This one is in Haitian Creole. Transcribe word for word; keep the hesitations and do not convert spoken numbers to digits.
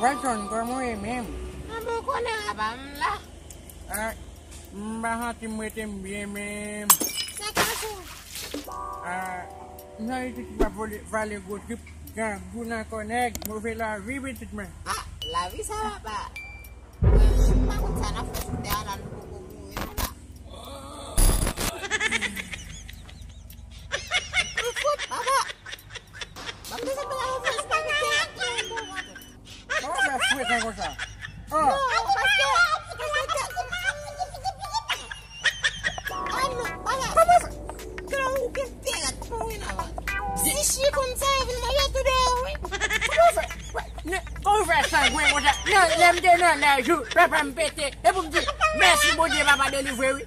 Wilson, kòman w ye menm? Mwen bon konnen apa m la. Ah, m pa santi m rete m byen menm. Sa k pase w? Ah, m santi tout ki pa vole, vale gwo trip, grangou nan kò nèg, move lavi pitit mwen. Ah, lavi sa papa. Mwen menm m pa konn sa n ap fè sou tè a la, nou poko mouri non la. Mwen fout papa. Ban m desann bagay yo fè sou papa tè a. Kòman w fè frekan konsa? Ah. Non, paske, paske tè, ah non, papa. Kòman sa? Gran ou gen tè a pou wè nan vant. Ti chi konn sa yo vin manje tou deyò wi. Kòman w fè? Wè, ne, kòman w fè sangwen konsa? Nan, lè m te nan laj ou, papa m pete. E pou m di, mèsi Bondye, papa delivre wi.